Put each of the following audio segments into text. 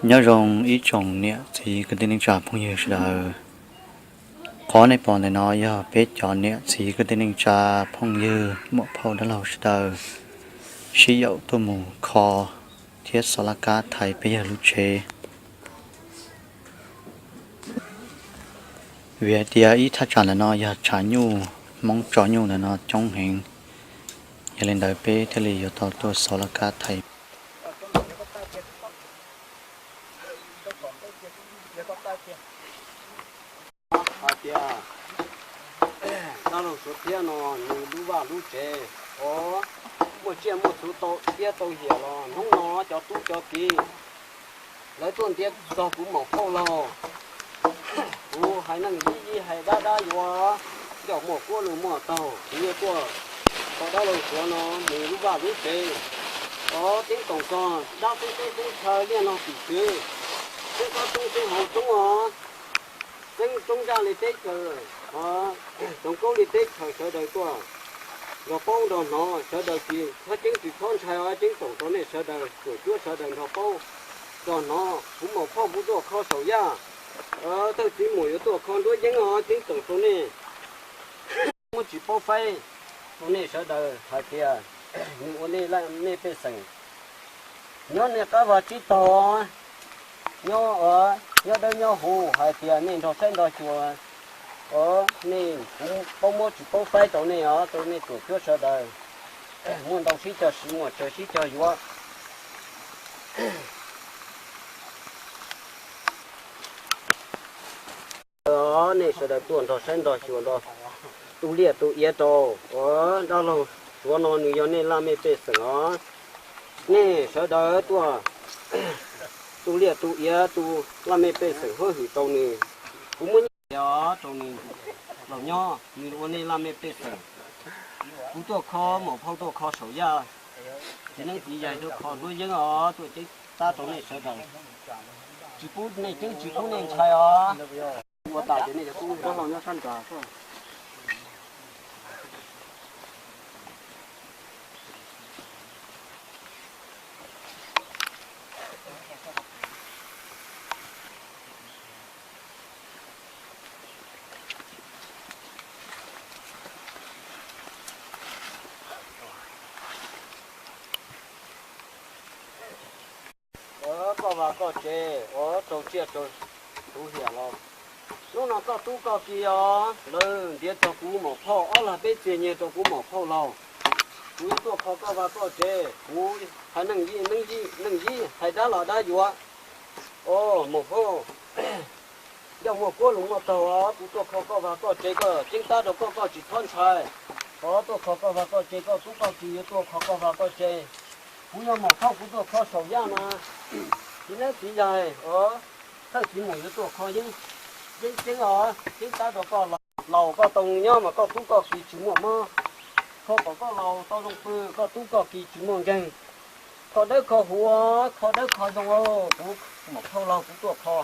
Nyob zoo ib tsoom niam txiv kwv tij neej tsa phooj ywg sawv daws. Qhov nej pom ntawm no yog peb cov niam txiv kwv tij neej tsa phooj ywg muam phauj dab laug sawv daws sib yaum tuaj mus kho thiab xov laj kab thaiv peb yawg lub tsev. Vim hais tias ib thaj tsam ntawm no yog tshav nyuj, Hmoob tso nyuj ntawm no coob heev, yog li ntawd peb thiaj li yuav tau tuaj xov laj kab thaiv. Hais tias dab laug Suav Thiab no nws lub vaj lub tsev, o, muaj tsiaj muaj txhu tau iab tau hiam los hnub no cov tub cov kiv lawv tuaj ntiav txog kuv maum phauj laug. Kuv haiv neeg yij yij hais dab dab yuav, ncauj muaj kuab lus muaj taug, kuv yuav tuaj kho dab laug Suav no nws lub vaj lub tsev, o, ceeb toom txog dab xeeb teb xeeb chaw liaj nog tim khwv, xeeb tsob roob xeeb hauv roob os, xeeb roob nraj li teb chaws, o, tsoom kaub li teb chaws sawv daws tuaj nrog paub nrog hnov, sawv daws tsis khob ceeb tsis khob ntshai os, ceeb toom rau nej sawv daws ruam cuab sawv daws nrog paub nrog hnov. Kuv maum phauj kuv tuaj kho saum yaj, thawj txiv muam yuav tuaj kho nruab yeeb os, ceeb toom rau nej. Muab tsis paub faib rau nej sawv daws hais tias nws ua nej laj mej pej xeem, nyob nej qab vag tsib taug, nyob, nyob dawb nyob huv hais tias nej nrog saib nrog xyuas, o, nej, kuv paub muab tsis paub faib rau nej os, rau nej ruam cuab sawv daws, muaj ntau sib cog siv muaj tsawg sib cog yuav. Nej sawv daws tuaj nrog saib nrog xyuas nrog tu liaj tu iav rau, o, dab laug Suav no nws yog nej laj mej pej xeem os. Nej sawv daws tuaj tu liaj tu iav tu laj mej pej xeem hwj hwm rau nws. Kuv muab nyiaj rau nws los nyob, nws ua nej laj mej pej xeem. Kuv tuaj kho, maum phauj tuaj kho saum yaj, txiv neeb txiv yaig tuaj kho nruab yeeb os, tuaj ceeb tab rau nej sawv daws. Tsis pub nej ceeb tsis pub nej ntshai os. Ua tas ces nej cov tub dab laug nyob sab nrad xwb. Koj vaj koj tsev, o, raug tsiaj raug txhu hiam los, hnub no koj tub koj ki os, lawv ntiav txog kuv maum phauj, ob lag peb txiag nyiag rau kuv maum phauj laug. Kuv yuav tuaj kho koj vaj koj tsev, kuv haiv neeg yij, neeg yij hais dab los dab yuav, o, maum phauj, ncauj muaj kuab lus muaj taug os, kuv tuaj kho koj vaj koj tsev, koj ceeb tab rau koj, koj tsis txhob ntshai. Koj tuaj kho koj vaj koj tsev, koj tub koj ki yuav tuaj kho koj vaj koj tsev. Kuv yog maum phauj, kuv tuaj kho saum yaj mas, txiv neeb txiv yaig, o, thawj txiv muam yuav tuaj kho yeeb, yeeb ceeb os, ceeb tab rau koj laus, koj tau nyob mas koj tub koj ki tsis muaj mob. Kho kom koj laus tau zoo pw, koj tub koj ki tsis muaj nkeeg. Kho dawb kho huv, kho dawb kho zoo, kuv maum phauj laug kuv tuaj kho.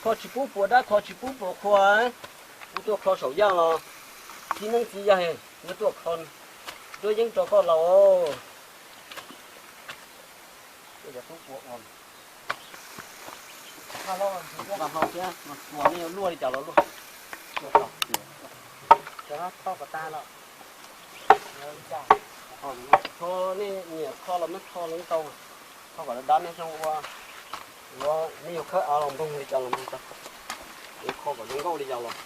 Kho tsis pub puas dab, kho tsis pub puas qhua, kuv tuaj kho saum yaj los, txiv neeb txiv yaig yuav tuaj kho nruab yeeb rau koj laus. Vaj hlau thiab, ua nej luaj li cas los luaj. Kho nej nyiam kho los muab kho los tau, kho kom dab nej xyoo ua, ua nej yuav khawb av los npoog li cas los npoog tau, kho kom zoo nkauj li cas los.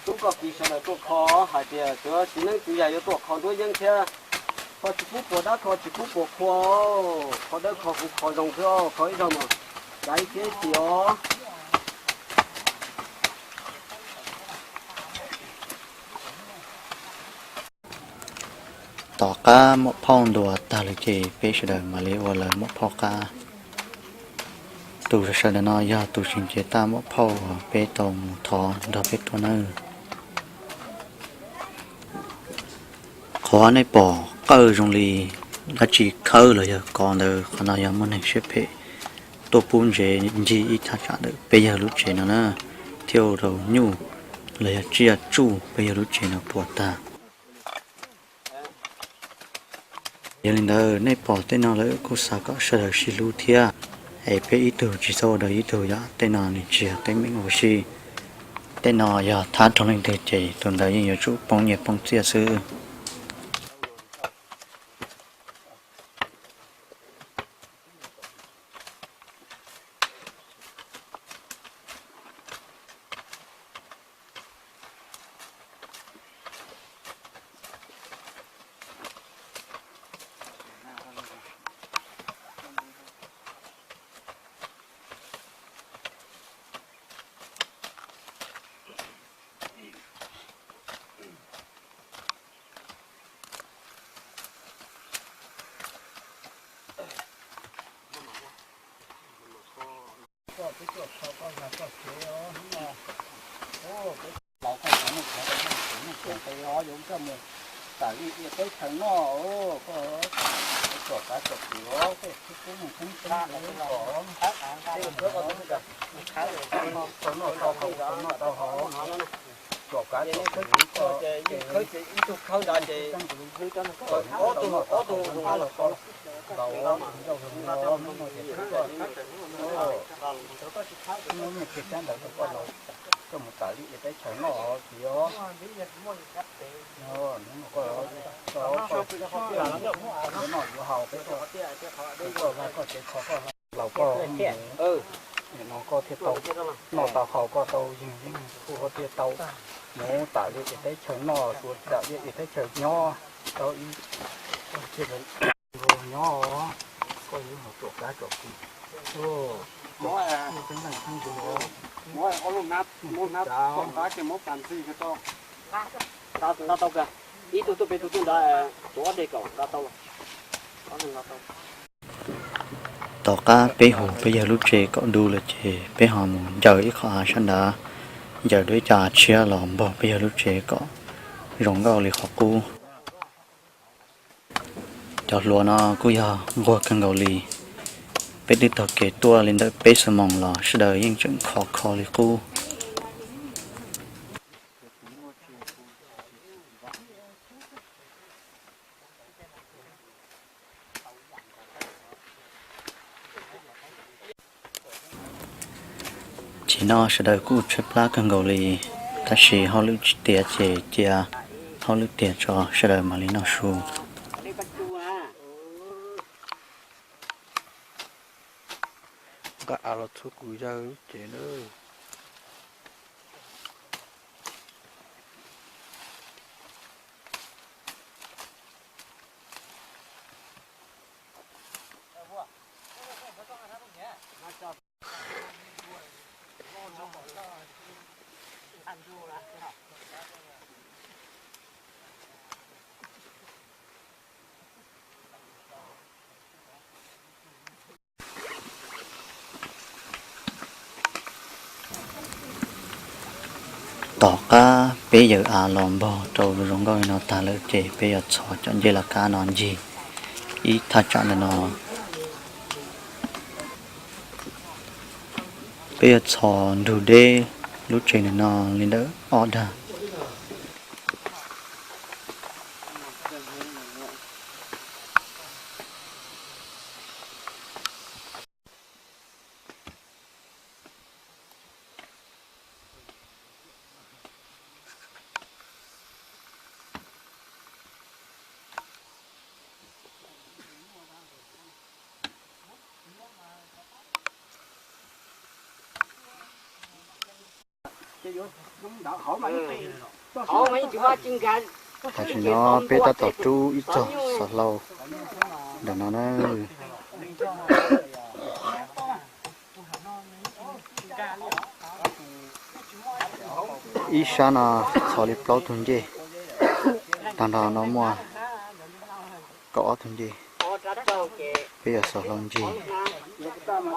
Tub koj ki sawv daws tuaj kho hais tias txiv neeb txiv yaig yuav tuaj kho nruab yeeb thiab. Kho tsis pub puas dab, kho tsis pub puas qhua, kho dawb kho huv kho zoo xwb, kho ib zaug mas cav ib kiab ib txhis os. Tom qab muam phauj ntuas tag lawm ces peb sawv daws mam li ua lawv muam phauj qab. Tus sawv daws no yog tus tsis nce tag muam phauj uas peb tau mus thov nrog peb tuaj nawb. Qhov nej pom qawj zoo li dab tsi khawb los yog kov ntawd, qhov no yog muaj neeg siab phem tuaj pub ntsev ncig ib thaj tsam ntawm peb yawg lub tsev no na, thiaj ua rau nyuj los yog tsiaj tsuj peb yawg lub tsev no puas tag. Yog li ntawd nej pom tej no lawm kuj xav kom sawv daws sib hlub thiab, es peb ib tug tsis txhob ua rau ib tug, yog tej no nws tsis yog teeb meem ua si. Tej no yog thab rau leej twg ces tus ntawd yeej yuav tsum poob nyiaj poob txiaj xwb. Koj peb tuaj kho koj zag koj tsev os, hnub no, peb laus koj yuav muaj khav, muaj khav, muaj khav, yuav coj mus tawm li ia teb chaws noj, koj tsom kav tsom kwm os, koj txhob kub mus kub teb os, tau noj tau haus, tau noj tau haus, tsom kav tsom kwm koj, ib tug khawb ntawd ces ob tug, ob tug laus, ntau hnub no ces koj muab kiag tsab ntawv rau koj laus, koj mus tawm li ia teb chaws noj txiv os. Noj yuav haus peb koj, koj zag koj tsev kho koj laus koj, nim no koj thiaj tau noj tau haus, koj tau yeeg yeej kuj koj thiaj tau mus tawm li ia teb chaws noj, tawm li ia teb chaws nyob, tau ib nyob, koj yuav mus tsom kav tsom kwm. Ib tug tuaj pem tus tuaj ntawd tuav ob deg kom nqa tau. Tom qab peb hu peb yawg lub tsev kom du lawm ces peb ho mus ncaws ib qho av sab nrad, ncaws dua ib co av tshiab los npog peb yawg lub tsev kom zoo nkauj li qhov qub. Cov hluas no kuj yog nquag kawg nkaus li. Peb twb taug kev tuaj li ntawm peb xuab moos los sawv daws yeej tseem khov kho li qub. Ces no sawv daws kuj tshaib plab kawg nkaus li, tab sis hauj lwm tsis tiav ces cia hauj lwm tiav tso sawv daws mam li noj su. Nqa av los txhub kuv zaj lub tsev na. Tom qab peb yawm av los npog rau zoo nkauj li no tag lawm ces peb yuav txhos cov ncej laj kab no ncig ib thaj tsam ntawm no. Peb yuav txhos ntug deb lub tsev ntawm no li ntawm ob dag. Tam sim no peb tab tom rub ib txog xov hlau ntawm no na. Ib sab no txhos li plaub tug ncej, tag nrho no muaj kaum ob tug ncej. Peb yuav xov hlau ncig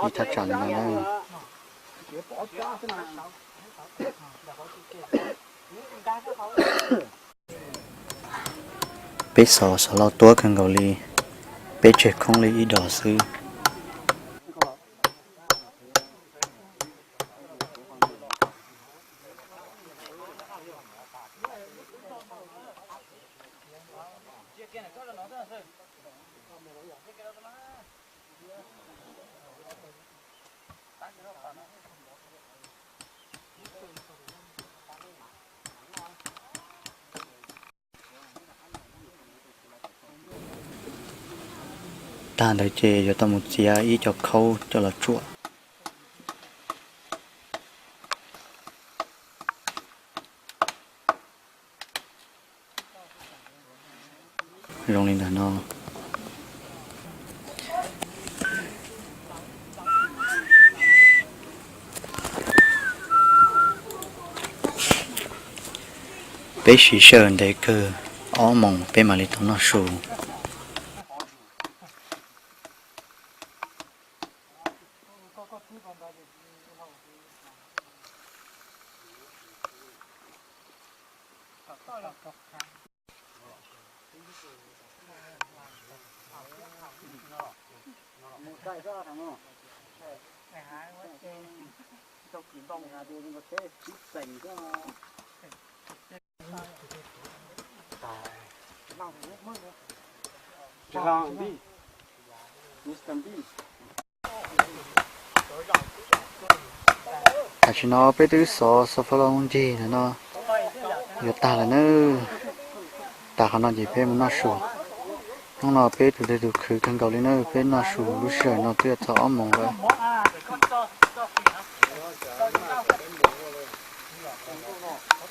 ib thaj tsam li no na. Peb xov xov hlau tuab kawg nkaus li, peb tseg khoob li ib dos xwb. Tag ntawd ces yuav tau mus txiav ib co khaub coj los tsuam. Zoo li ntawm no. Peb siv sij hawm ntev kawg, ob moos peb mam li tau noj su. Tam sim no peb twb xov xov fab loj ncig ntawm no yuav tag lawm na. Tas qhov no ces peb mus noj su. Hnub no peb tus dej tus khwv kawg nkaus li na, peb noj su lub sij hawm no twb yuav txog ob moos lawm.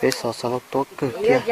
Peb xov xov fab loj tuab kawg thiab.